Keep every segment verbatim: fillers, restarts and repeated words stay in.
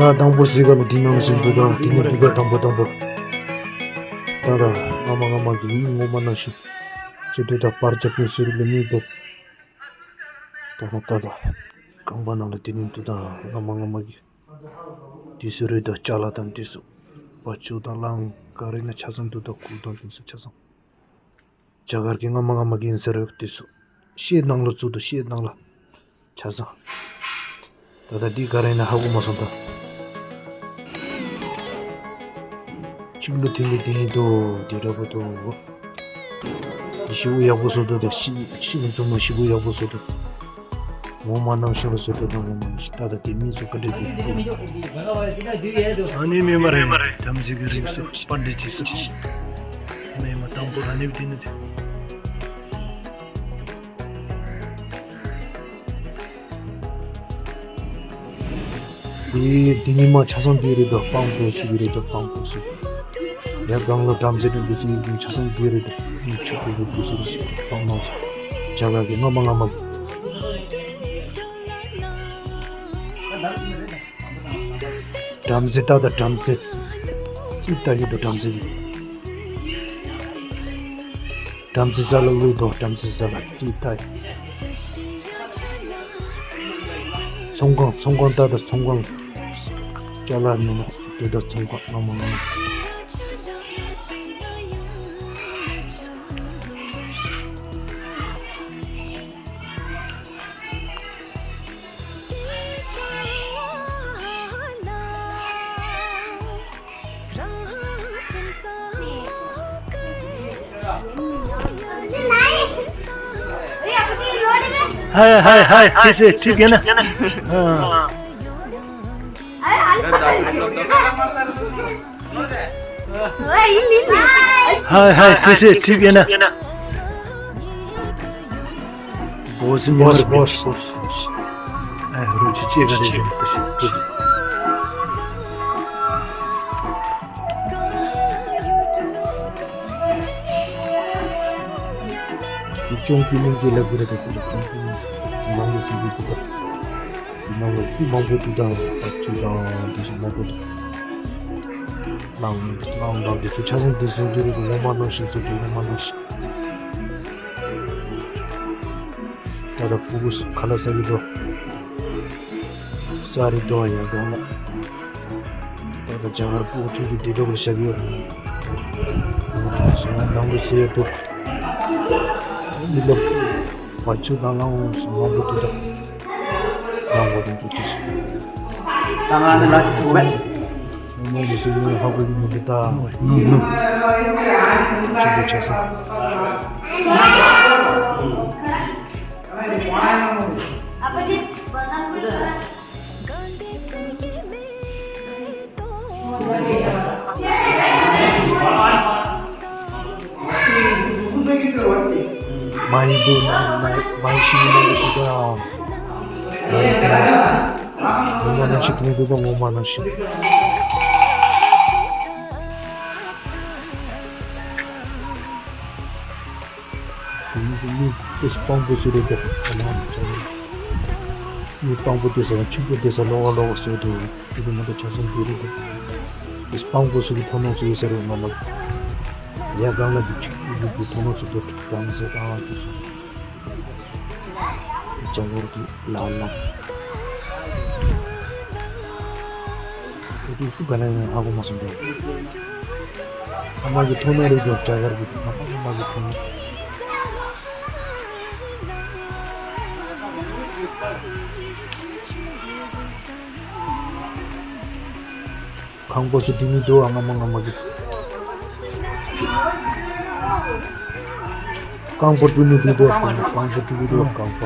ཡ་དང་པོ་ཟེར་ག་ལ་དེ་ནང་བཞིན་དུ་དང་དེ་ནས་དུས་ཀ་དང་པོ་དང་པོ། ད་ད་སྔ་མ་སྔ་མ་གི་མི་ངོ་མ་ནང་བཞིན་ཟེར་དུས་ད་པར་རྒྱབ་ཀྱི་ཟེར་གི་ནི་འདུག་ད་ད་ད་ད་རྐང་པ་ནང་ལ་དེ་ནས་དུ་ད་སྔ་མ་སྔ་མ་གི་དུས་སུ་རེད་ད་ཅ་ལག་དང་དུས་སུ་བ་ཆུ་དང་གླང་ག་རེ་ན་ཆ་ཚང་དུ་ད་ཁུག་དང་དུས་སུ་ཆ་ཚང་། རྒྱ་གར་གྱི་སྔ་མ་སྔ་མ་གི་ཡིན་ཟེར་རེད་དུས་སུ། ཤེས་ནང་ལ་ཚུལ་དུ་ཤེས་ནང་ལ། ཆ་ཚང་། ད་ལྟ་འདི་ག་རེ་ཡིན་ན་ཧ་གོ་མ་སོང་ད། གཅིག་ལུ་དེ་ལས་དེ་ནི་འདུག་དེ་འདྲ་པོ་འདུག་དེ་ཞི་བོ་ཡག་པོ་བཟོ་འདུག་དེ་ཤི་ཤི་མི་ཚོ་མ་ཞི་བོ་ཡག་པོ་བཟོ་འདུག་ངོ་མ་ནང་བཞིན་ལ་བཟོ་འདུག་ད་ངོ་མ་ནང་བཞིན་ད་ལྟ་དེ་མི་ཚོ་ག་འདྲ་འདུག་ཨ་ནི་མི་མ་རེད། དམ་ཚིག་གི་རིགས་སུ་པར་འདི་ཅི་སུ་ཅི་ཞིག་མི་མ་དང་པོ་ཨ་ནི་དེ་ནི་དེ། དེ་དེ་ཉི་མ་ཆ་ཚང་དེ་རེད་དོ། སྤང་པོ་ཞིག་རེད་དོ། སྤང་པོ་ཞིག་ཡ་གང་ལ་བྲམ་ཟེ་དང་དེ་ཚོ་ཡིན་ཆ་ཚང་དེ་རེད་དོ། ཆུ་ཁོལ་དུ་དེ་ཚོ་རེད་ཞིག་སྤང་ནང་ཞིག་རྒྱ་གར་གྱི་སྔ་མ་སྔ་མ་གི། བྲམ་ཟེ་ལྟ་དང་བྲམ་ཟེ། ཅི་ལྟ་ཡོད་དོ་བྲམ་ཟེ་གི། བྲམ་ཟེ་ས་ལ་བླུགས་དང་བྲམ་ཟེ་ས་ལ་རྩིས་ལྟ་ཡི། ཚོང་ཁང་ཚོང་ཁང་ལྟ་དང་ཚོང་ཁང་། ཅ་ལག་ཉོ་ན་དེ་དང་ཚོང་ཁང་ལྔ་མ་ལྔ་མ། हाय हाय हाय, कैसे? ठीक है ना? हाँ। हाय हाय, कैसे? ठीक है ना? Boss, boss, boss. ए, रुचि चेक कर दे। ཅུང་ཀི་ལིང་ཀི་ལ་གུ་རེ་ད་གུ་རེ་ཅུང་ཀི་ལིང་ཀི་མང་པོ་ཞིག་གི་གུ་རེ། ཡིན་ནའང་ལོ་ཀི་མང་པོ་འདུག་དང་ད་ཅུང་དང་དེ་བཞིན་མང་པོ་འདུག་ལའང་ལའང་དང་དེ་ཚོ་ཆ་ཚང་དེ་བཟོ་རྒྱུ་རེད། ངོ་མ་ནང་བཞིན་བཟོ་རྒྱུ་ངོ་མ་ནང་བཞིན། ད་ལྟ་ཕྲུ་གུ་ཁ་ལག་ཟ་གི་འགྲོ། ས་རི་འགྲོ་ཡ་གང་ལ། ད་ལྟ་རྒྱ་གར་ཕྲུ་གུ་ཆུང་ཆུང་དེ་འགྲོ་གི་ཞབས་ཡོད། ཞིང་ནང་དུ་ཟེར་ཡོད་འདུག་མི་ལོ་བ་ཆུ་དང་ལང་ལོང་སུ་མང་པོ་འདུག་ད་ལང་པོ་དང་འདུག་ཅི་སུ། ད་ང་ནི་ལ་ཅི་སུ་མེད། མོ་མོ་སུ་ཡོད་ཧ་གོ་གི་མི་འདུག་ད། ནུ་ནུ། ཆུ་འདུག་ཆ་ས། མ་ཡིན་དུས་ན་མ་མ་ཡིན་ཤི་ཡིན་ན་འདུག་ད། མ་ཡིན་ཚེ་ངོ་མ་ནང་བཞིན་དུ་འདུག་པ་ངོ་མ་ནང་བཞིན། དེ་ནི་མི་དེ་སྤང་པོ་ཟེར་རེད་དེ། མི་སྤང་པོ་དེ་ཟེར་ཆུ་པོ་དེ་ཟེར་ལོག་ལོག་ཟེར་དུ་དེ་དེ་མ་དེ་ཆ་སོང་དེ་རེད་དེ། དེ་སྤང་པོ་ཟེར་གི་ཐོག་ནོ་ཟེར་ཡོད་ཟེར་རེད་ང་མ། ཡ་གང་ལ་དེ་ཆུ་པོ་དེ་ཐོག་ནོ་ཟེར་དུ་གང་ཟེར་གང་ལ་དེ་ཟེར། ཅང་གོར་གི་ལ་ལ། ཨོ་དེ་སུ་ག་ལ་ཡང་ཧ་གོ་མ་སོང་། ཨ་མ་གི་ཐོག་ན་རེད་ཀྱང་ཅ་གར་གི་ཨ་མ་གི་ཐོག་ན། ཁང་པ་སུ་དེ་ནི་འདུག་ཨ་ང་མ་ང་མ་གི། རྐང་པ་བཀྲུ་ནི་འདུག་དོ། རྐང་པ་བཀྲུ་གི་འདུག་རྐང་པ།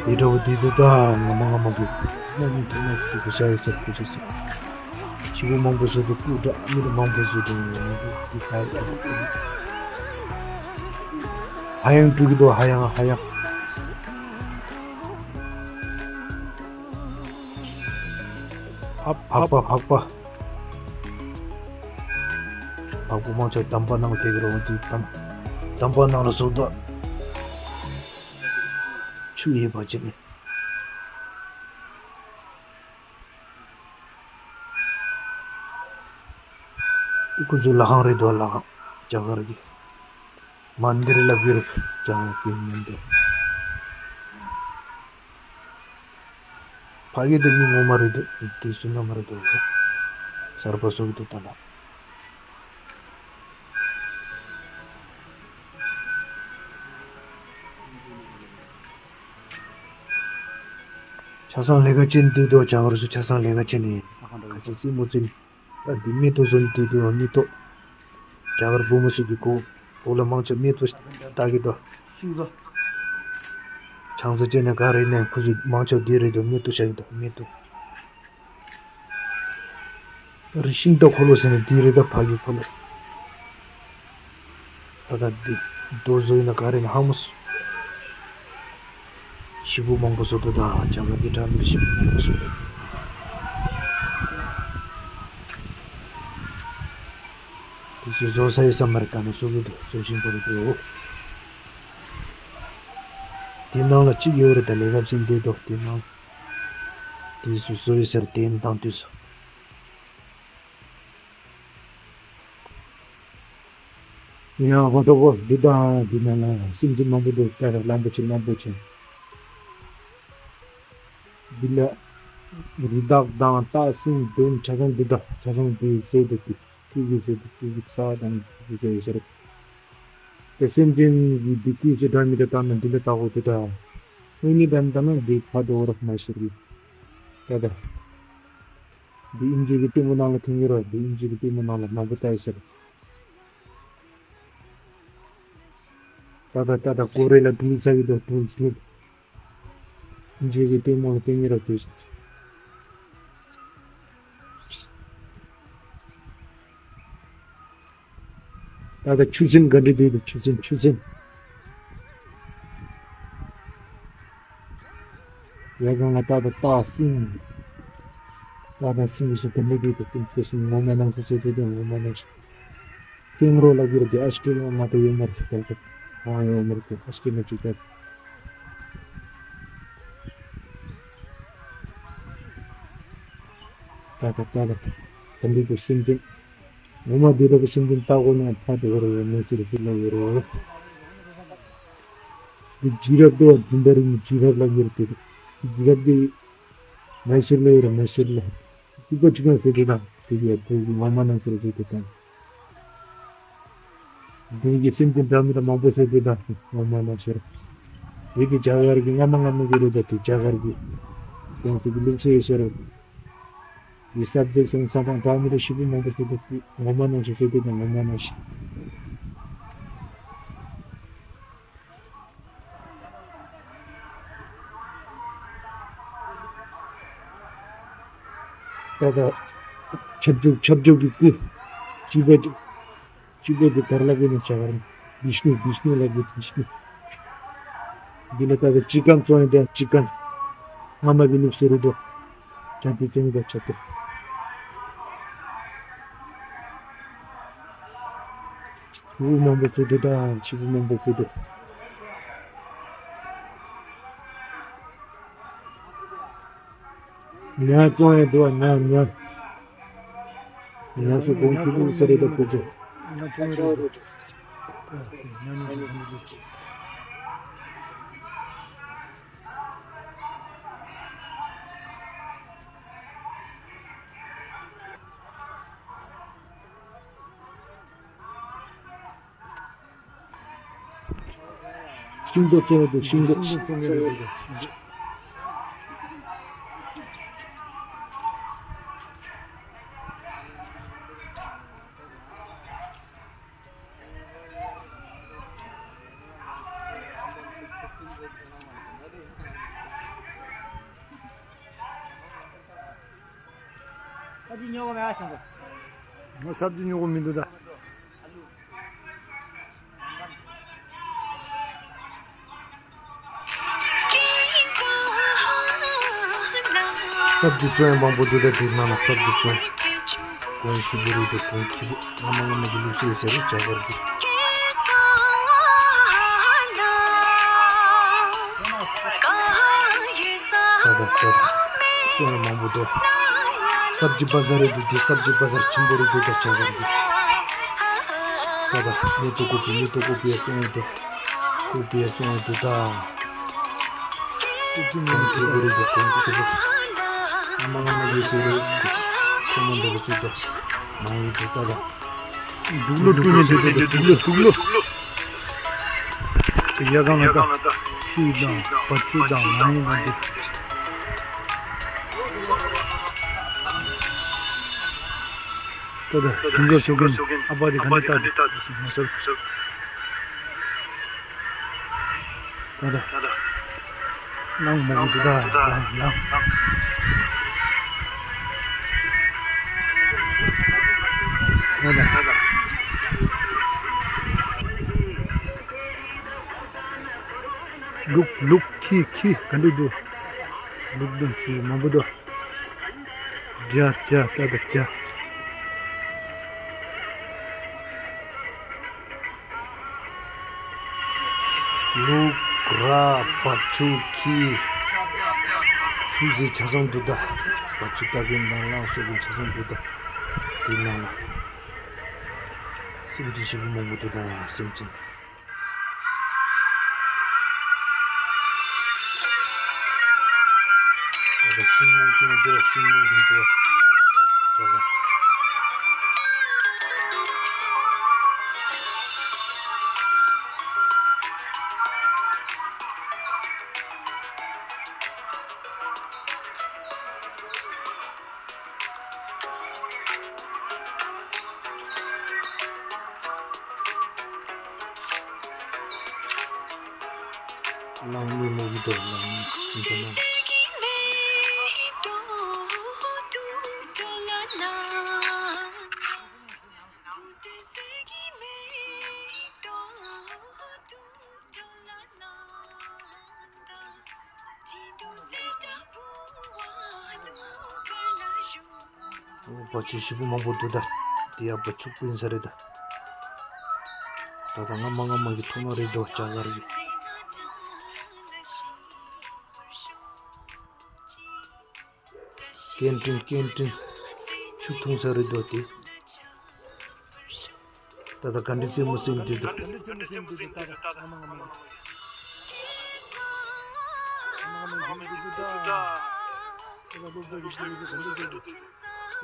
དེ་འདྲ་བོ་དེ་ཚོ་ད་ངོ་མ་ངོ་མ་གི་སྣ་མིན་ཐོག་མ་ཞིག་ཏུ་ཤ་ཡི་སར་ཁུ་ཆུ་སོ། ཞི་བོ་མང་པོ་བཟོ་དུ་ཀུ་འདྲ་མི་རུ་མང་པོ་བཟོ་དུ་ངོ་མ་གི་དེ་ཁ་ཡི་ཧ་ཡང་བཀྲུ་གི་འདུག་ཧ་ཡང་ཧ་ཡང་། ཕག་པ་ཕག་པ། ཕག་པ་མང་ཆེ་དམ་པ་ནང་དེ་གི་རོ་དེ་དམ་དམ་པ་ནང་ལ་སོགས་དོ། ཆུ་ཡིན་པ་ཅི་ནི། དེ་ཁོ་ཚོ་ལྷ་ཁང་རེད་དོ། ལྷ་ཁང་རྒྱ་གར་གི་མན་དིར་ལ་བིར་ཅང་ཡང་ཀུན་མན་དིར། ཕ་གི་དེ་མི་ངོ་མ་རེད་འདུག་དེ་སུ་ན་མ་རེད་འདུག་གསར་པ་བཟོ་གི་འདུག་ད་ལ། ཆ་ཚང་ལས་ཀ་ཅན་འདུག་དོ། རྒྱ་གར་སུ་ཆ་ཚང་ལས་ཀ་ཅན་ནི་ཁ་ཆེ་རྩེད་མོ་རྩེ་ནི། ད་འདི་མེ་ཏོག་བཟོ་ནི་འདུག་དོ། མེ་ཏོག་རྒྱ་གར་བུ་མོ་སུ་གི་གོ་གོ་ལ་མང་ཆེ་མེ་ཏོག་ལྟ་གི་དོ། ཤིང་བཟོ། ཆང་ས་ཅན་ནི་ག་རེ་ནས་ཁོ་ཚོ་མང་ཆེ་འདི་རེད་དོ། མེ་ཏོག་བྱ་གི་དོ། མེ་ཏོག་རི་ཤིང་རྟ་འཁོར་ལོ་ཟེར་ནས་དེ་རི་དྭགས་ཕ་གི་འཁོར་ལོ། ད་ལྟ་འདི་རྡོ་བཟོ་ཡིན་ན་ག་རེ་ན་ཧ་མོ་སོ། ཞི་བོ་མང་པོ་བཟོ་དོ། ད་བྱ་བ་འདི་འདྲ་མི་ཞི་བོ་མང་པོ་བཟོ་དོ། དེ་ཚོ་བཟོ་ས་ཡོད་ས་མ་རེད། ད་ནི་བཟོ་གི་འདུག་བཟོ་བཞིན་པ་རེད་འདུག་དེ་ནང་ལ་གཅིག་ཡོད་རེད། ད་ལས་ཀ་བྱེད་འདོད་འདུག་དེ་ནང་དེ་ཚོ་བཟོ་ཡོད་ས་རེད། དེ་དང་དུས་སུ། ཡང་ཧོ་ཏོ་བོ་འདི་དང་འདི་ནང་ལ་སེམས་ཅན་མང་པོ་འདུག་ད་གླང་པོ་ཆེ་གླང་པོ་ཆེ། འདི་ལ་རི་དྭགས་དང་སྟག་སེང་བདུད་ཆ་ཚང་འདི་དང་ཆ་ཚང་འདི་ཟེར་འདུག་ཀི་ཀི་ཟེར་འདུག་ཀི་ཀི་ས་དང་ཀི་ཀི་ཟེར་ཟེར། དེ་སེམས་ཅན་གྱི་འདི་ཀི་ཟེར་འདྲ་མི་འདྲ་བཏང་ན་འདི་ལ་བཏགས་འོ་དེ་དང་། དངོས་གནས་དྲན་བཏང་ན་འདི་ཁ་དོག་རོགས་མ་ཤེས་རེད། ད་ད། འདི་ཨིན་ཇི་གི་ལྟད་མོ་ནང་ལ་མཐོང་གི་རེད། འདི་ཨིན་ཇི་གི་ལྟད་མོ་ནང་ལ་མང་པོ་ལྟ་ཡི་ཟེར། ད་ད་ད་ད་ཀོ་རེ་ལ་འགྲུལ་ས་གི་འདུག་འགྲུལ་འགྲུལ། ཨིན་ཇི་གི་ལྟད་མོ་ལ་བལྟས་ངེས་ར་འགྲུལ། ད་ད་ཆུ་སྲིན་ག་འདྲ་འདུག་ཆུ་སྲིན་ཆུ་སྲིན། ཡ་གང་ལ་ད་ད་སྟག་སེང་། ད་ད་སེང་གི་སུ་ག་འདྲ་འདུག་ཆུ་སྲིན་ངོ་མ་ནང་སུ་སུ་འདུག་ངོ་མ་ནང་སུ། ཀེང་རུ་ལབ་ཀྱི་རེད་དེ། ཨོ་སི་ཀྲི་ལི་ཡ་ང་དང་ཡོད་མ་རེད། དེ་ཚོ་ཡོད་མ་རེད་དེ། ཨོ་སི་ཀྲི་ལི་ཡ་ཅིག་དེ། ད་ད་ད་ད་ད་འདི་དེ་སེམས་ཅན་ངོ་མ་འདི་ལྟ་བུ་སེམས་ཅན་ལྟ་དགོས་ན་ཕ་དེ་ག་རེ་ཡོད་མེད་ཟེར་ཟེར་ལ་ཡོད་རེད། འདི་ཇི་རབ་དེ་བ་འདི་འདྲ་རིང་ཇི་རབ་ལབ་ཀྱི་རེད་དེ། ཇི་རབ་དེ་མ་ཤེས་ལ་ཡོད་རེད། མ་ཤེས་ལ། ཅིག་པ་ཅིག་ཡང་ཟེར་དེ་དང་དེ་ཡ་དེ་ངོ་མ་ནང་ཟེར་ཟེར་དེ་དང་། འདི་གི་སེམས་ཀྱི་འདྲ་མི་འདྲ་མང་པོ་ཟེར་དེ་དང་ངོ་མ་ནང་ཟེར། དེ་གི་རྒྱ་གར་གི་སྔ་མ་སྔ་མ་གི་རེད་ད། དེ་རྒྱ་གར་གི་ཡང་ཟེར་གི་ལུགས་སྲོལ་ཡོད་ཟེར། དེ་ས་དེ་སོང་ས་དང་འདྲ་མི་འདྲ་ཞིབ་པོ་མང་པོ་ཟེར་དེ་ངོ་མ་ནང་ཟེར་དེ་དང་ངོ་མ་ནང་ཟེར། ད་ལྟ་ཁྱབ་འཇུག་ཁྱབ་འཇུག་གི་སྐུ། སྤྱི་པ་སྤྱི་པ་དེ་གར་ལ་གོ་ནས་བྱ་བར་བིཤ་ནུ་བིཤ་ནུ་ལ་གོ་བིཤ་ནུ། འདི་ལ་ད་ལྟ་ཅི་ཀན་ཙོང་ཡོད་དེ་ཅི་ཀན། སྔ་མ་གི་ལུགས་སྲོལ་རེད་དོ། ཁྱབ་འཇུག་ཙོང་ཡོད་དེ་ཁྱབ་འཇུག་ཆུ་བོ་མང་པོ་བཟོས་འདུག་ད་ཆུ་བོ་མང་པོ་བཟོས་འདུག་ཉ་བཙོང་ཡས་འདུག་ཉ་ཉ། ཉ་སུ་གོང་ཆུ་བོ་ས་རེད་ད་ཁོ་ཚོ། ཤིང་ཏོག་བཙོང་གི་འདུག་ཤིང་ཏོག་ཤིང་ཏོག་བཙོང་གི་འདུག་ཤིང་ཏོག་སབ་ཇི་ཉོ་གི་མེད་ཨ་ཆང་གི། ང་སབ་ཇི་ཉོ་གི་མི་འདུག་ད། སབ་ཇི་བཙོང་མང་པོ་འདུག་ད། དེ་ནང་ལ་སབ་ཇི་བཙོང་། གོང་ཁེ་པོ་རེད་འདུག་གོང་ཁེ་པོ། སྔ་མ་སྔ་མ་གི་ལུགས་སྲོལ་ཟེར་རེད་བྱ་དགའ་རེད། ད་ད་ད་ད། བཙོང་མང་པོ་འདུག་སབ་ཇི་བ་ཟར་རེད་འདུག་དེ་སབ་ཇི་བ་ཟར་ཆེན་པོ་རེད་འདུག་ད་བྱ་དགའ་རེད་འདུག་ད་ད་མེ་ཏོག་ཀོ་པི་མེ་ཏོག་ཀོ་པི་བཙོང་འདུག་ཀོ་པི་བཙོང་འདུག་ད། ཀོང་ཁེ་པོ་རེད་འདུག་གོང་ཁེ་པོ། ཨ་མ་ཨ་མ་ཡོད་ཟེར་རེད། ཁོ་མོ་འདྲ་པོ་ཅིག་ད། མ་ཡིན་འདུག་ད་ད། དུག་ལོ་བཀྲུ་ནས་འདུག་ད་ད་དུག་ལོ་དུག་ལོ། ཡ་གང་ལ་ད། ཤིག་དང་བ་ཕྱུགས་དང་མ་ཡིན་དང་འདུག་ད་ད་ཞིང་ཁ་ཤོག་གིན་ཨ་ཕ་དེ་ག་ནས་ལྟ་འདུག་མ་ཟེར། ད་ད། ནང་མོ་གུ་དུ་ད་ལང་ལང་། ད་ད། ལུག་ལུག་ཁྱི་ཁྱི་ག་འདྲ་འདུག་ལུག་དང་ཁྱི་མང་པོ་འདུག་བྱ་བྱ་ད་ད་བྱ། ལུག་ར་བ་ཕྱུགས་ཁྱི། ཕྱུགས་ཟེར་ཆ་ཚང་འདུག་ད། བ་ཕྱུགས་ལྟ་གིན་དང་གླང་སོགས་ཀྱི་ཆ་ཚང་འདུག་ད། དེའི་ནང་ལ་སེམས་ཅན་ཞིག་མང་པོ་འདུག་ད་སེམས་ཅན། ད་ད་ཤིང་མོ་ཀུན་འདུག་ཤིང་མོ་ཀུན་འདུག་བྱ་བ། གླང་ནི་མོ་གི་འདུག་གླང་ནི་འདུག་ན། བ་ཕྱུགས་ཞེ་པོ་མང་པོ་འདུག་ད། དེ་ཡང་བ་ཕྱུགས་སྤུན་ས་རེད་ད། ད་ད་ང་མ་ང་མ་གི་ཐོག་མ་རེད་འདུག་ཅག་ག་རེད། སྐད་འཕྲིན་སྐད་འཕྲིན། ཆུ་འཐུང་ས་རེད་འདུག་དེ། ད་ད་ག་འདྲ་རྩེད་མོ་རྩེ་འདུག་ད། ཨ་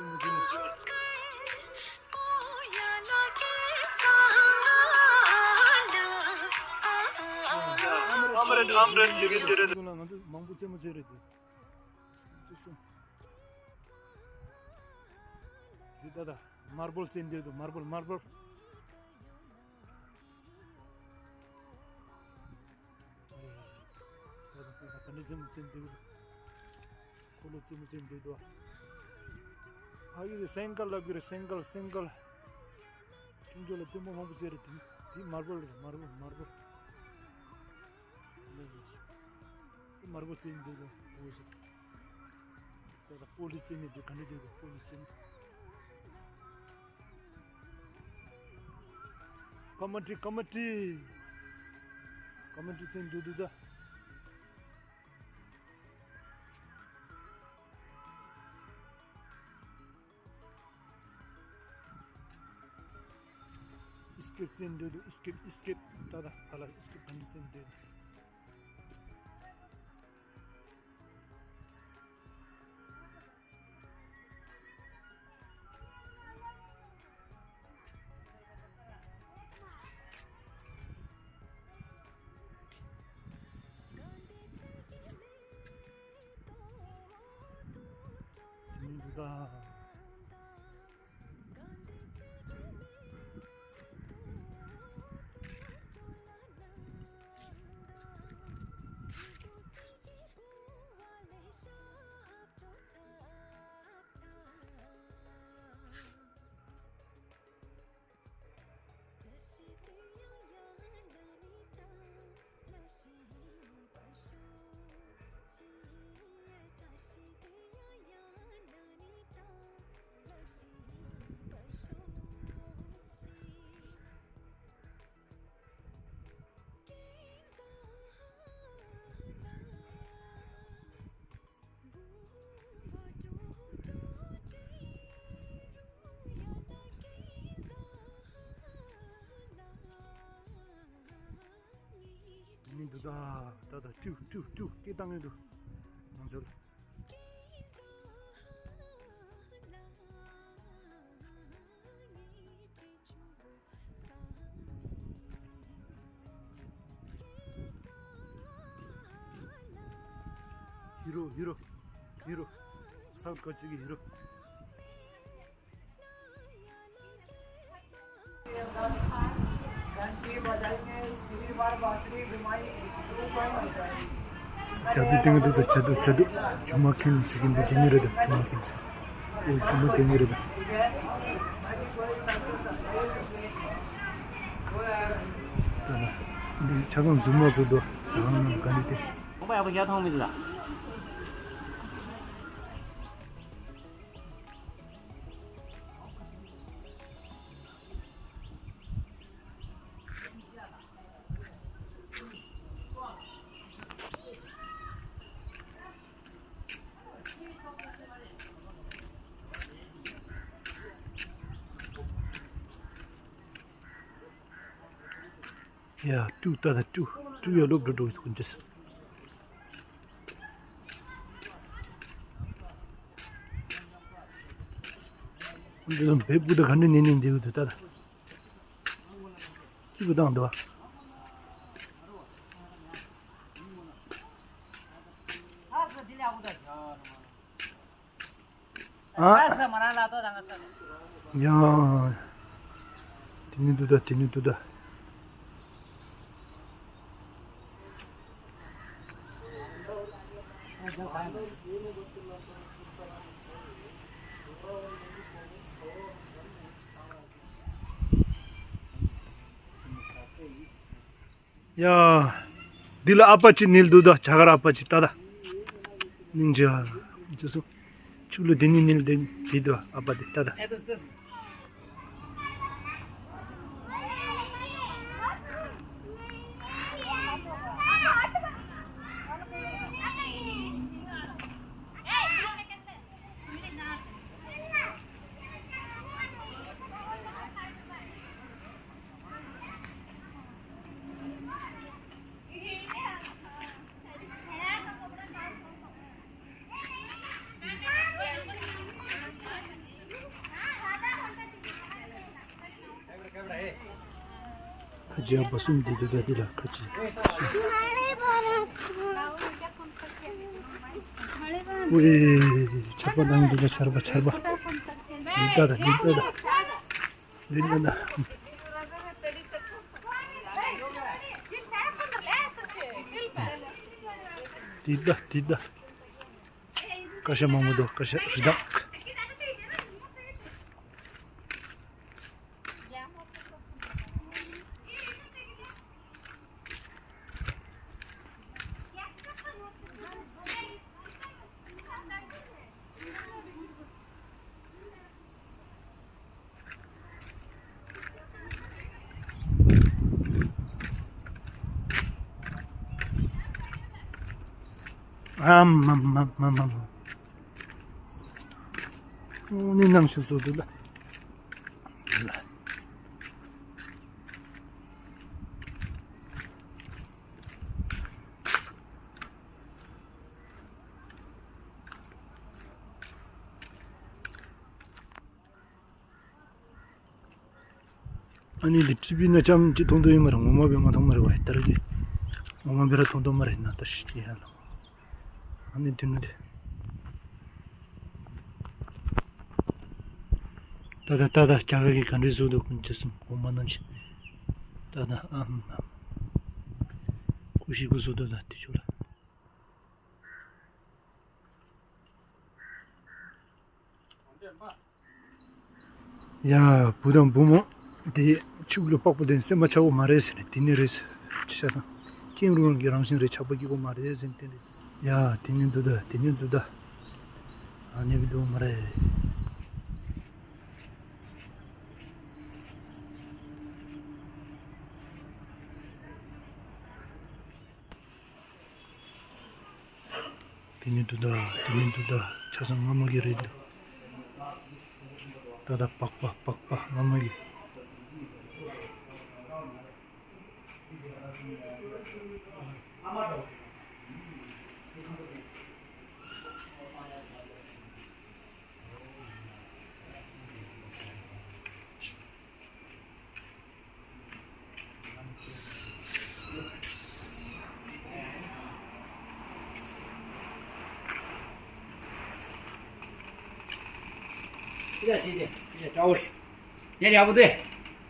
མ་རེད་ཨ་མ་རེད་ཟེར་གི་འདི་རེད། ང་ཚོ་མང་པོ་རྩེད་མོ་རྩེ་རེད་དེ། འདི་ད་ད་མར་བོལ་རྩེ་འདི་རེད་དོ། མར་བོལ་མར་བོལ། ད་ད་ད་ད་རྩེད་མོ་རྩེ་འདི་རེད། ཁོ་ལོ་རྩེད་མོ་རྩེ་འདོད་དོ། ཨ་ཡོད་རེད་སེང་གལ་ལབ་ཀྱི་རེད་སེང་གལ་སེང་གལ། ཁྱུང་ཆོ་ལ་རྩེད་མོ་མང་པོ་རྩེ་རེད་དེ། དེ་མར་བལ་རེད་མར་བལ་མར་བལ། དེ་མར་བལ་རྩེ་འདོད་དོ་བོ་ཞིག་ད་ད་སྤོ་ལི་རྩེ་ནས་འདོད་ག་འདྲ་འདོད་དོ་སྤོ་ལི་རྩེ་ནས། ཀ་མ་ཏི་ཀ་མ་ཏི། ཀ་མ་ཏི་རྩེ་འདོད་དོ་ད། ཨིས་ཀེབ་རྩེ་འདོད་དོ་ཨིས་ཀེབ་ཨིས་ཀེབ། ད་ད་ཧ་ལ་ཨིས་ཀེབ་ག་འདྲ་རྩེ་འདོད་དོ། མི་འདུག་ད། ད་ད་ཀྲུ་ཀྲུ་ཀྲུ་སྐད་བཏང་གི་འདུག་ང་ཚོ་ལ། ཡུ་རོ་ཡུ་རོ་ཡུ་རོ། སའུཐ་ཀོ་ཅི་གི་ཡུ་རོ། ཇ་དུ་ཏིང་དུ་དུ་ཇ་དུ་ཇ་དུ་ཇུ་མ་ཁེན་ཟེར་གྱིན་འདུག་དེ་ནི་རེད་དོ། ཇུ་མ་ཁེན་ཟེར། ཨོ་ཇུ་མ་དེ་ནི་རེད་དོ། ཆ་ཚང་ཟུར་མོ་ཟུར་དོ་ཟ་ཁང་ནང་ག་ནི་དེ། ཁོང་པ་ཡག་པོ་ཞག་མཐོང་མི་འདུག་ལ། ཡ་ཀྲུ་ཏ་ད་ཀྲུ་ཀྲུ་ཡ་ལོབ་འགྲོ་འགྲོ་གི་འདུག་འདྲ་ས། འདི་ལ་བེ་པུ་ད་ག་འདྲ་ནས་ནས་འདི་གི་འདུག་ད་ད། སྐྱིད་པོ་བཏང་འདུག་བ། ཨ། ཡ། དེ་ནི་འདུག་ད་དེ་ནི་འདུག་ད། ཡ། འདི་ལ་ཨ་ཕ་ཅིག་ནིལ་འདུག་ད་བྱ་དཀར་ཨ་ཕ་ཅིག་ད་ད། སྙིང་རྗེ་ཨ། ཅི་སོ། ཕྱུགས་ལ་འདི་ནི་ནིལ་འདི་འདི་ད་ཨ་ཕ་འདི་ད་ད། ཁ་ཆེ་ཨ་ཕ་གསུམ་དེ་དེ་ག་དེ་ལ་ཁ་ཆེ། ཝེ། ཆར་པ་དང་འདི་ལ་ཆར་པ་ཆར་པ། འདི་ལྟ་ད་འདི་ལྟ་ད། འདི་ལྟ་ད། འདི་ལྟ་འདི་ལྟ། ཀ་ཤ་མང་པོ་འདུག་ཀ་ཤ་རི་དྭགས། ཨམ་མམ་མམ་མམ་མམ། ཨོ་ནི་ནང་ཞིག་བཟོ་འདུག་ལ། ཨ་ནི་འདི་ཀྲི་པི་ན་ཅམ་ཅི་མཐོང་དོ་ཡོད་མ་རེད། ངོ་མ་བས་མ་མཐོང་མ་རེད་བ། ལྟར་གྱི་ངོ་མ་བེ་ར་མཐོང་དོ་མ་རེད་ན་ད་ཤི་ཡ་ལ། ཨ་ནི་དེ་ནི་དེ། ད་ད་ད་ད་རྒྱ་གར་གྱི་ག་འདྲའི་བཟོ་འདུག་ཀུན་ཅི་གསུམ་འོ་མ་ནང་ཆེ། ད་ད་ཨ་ཧམ་ཧམ། ཀུ་ཤི་ཀུ་བཟོ་འདུག་ད་དེ་ཆོ་ལ། ཡ། བུ་དང་བུ་མོ་དེ་ཕྱུགས་ལ་པགས་པ་དེ་སེམས་པ་ཆགས་པོ་མ་རེད་ཟེར་ནས་དེ་ནི་རེད་ཟེར་ཆ་དང་ཁྱེད་རང་གི་རང་བཞིན་རེད་ཆགས་པ་སྐྱིད་པོ་མ་རེད་ཟེར་ནས་དེ་ནི། ཡ། དེ་ནི་འདུག་ད་དེ་ནི་འདུག་ད། ཨ་ནི་གི་འདུག་མ་རེད། དེ་ནི་འདུག་ད་དེ་ནི་འདུག་ད་ཆ་ཚང་སྔ་མོ་གི་རེད་འདུག་ད་ད་པགས་པ་པགས་པ་སྔ་མོ་གི།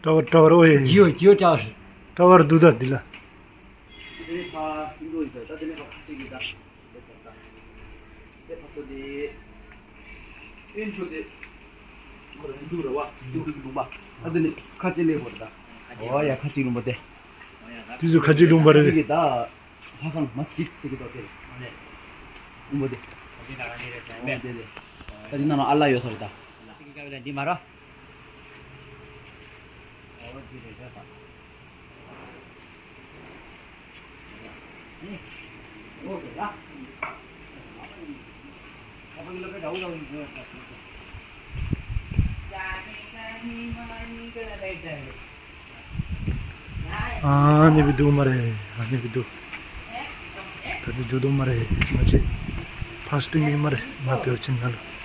ཀྲ་བར་ཀྲ་བར་ཨོ་ཡེ། ཇིའོ་ཇིའོ་ཀྲ་བར། ཀྲ་བར་འདུག་ད་འདི་ལ། དེ་ནས་ཕ་ཀུན་འགྲོ་ཡིན་ད་ད་དེ་ནས་ཕ་ཁ་ཅིག་གི་ད། དེ་ཕ་ཚོ་དེ། དབོན་ཆོས་དེ། ཁོ་ར་ཧིན་དུ་ར་བ་ཧིན་དུ་གི་ལུང་པ། ད་དེ་ནས་ཁ་ཅིག་ལས་བར་ད། ཨོ་ཡ་ཁ་ཅིག་ལུང་པ་དེ། དུས་སུ་ཁ་ཅིག་ལུང་པ་རེད། ད་ཧ་ཁང་མ་སྐྱིད་ཟེར་གི་ད་དེ། ལུང་པ་དེ། ཨོ་དེ་དེ། ད་དེ་ན་ནང་ཨ་ལ་ཡོད་ས་རེད་ད། འདི་མ་ར། ཨ་ནི་བི་འདུག་མ་རེད། ཨ་ནི་བི་འདུག་ད་དེ་འཇུ་འདུག་མ་རེད། མ་བྱེད། ཕ་སྟིང་ཡིན་མ་རེད། ང་བེའུ་ཆེན་ན་ལ།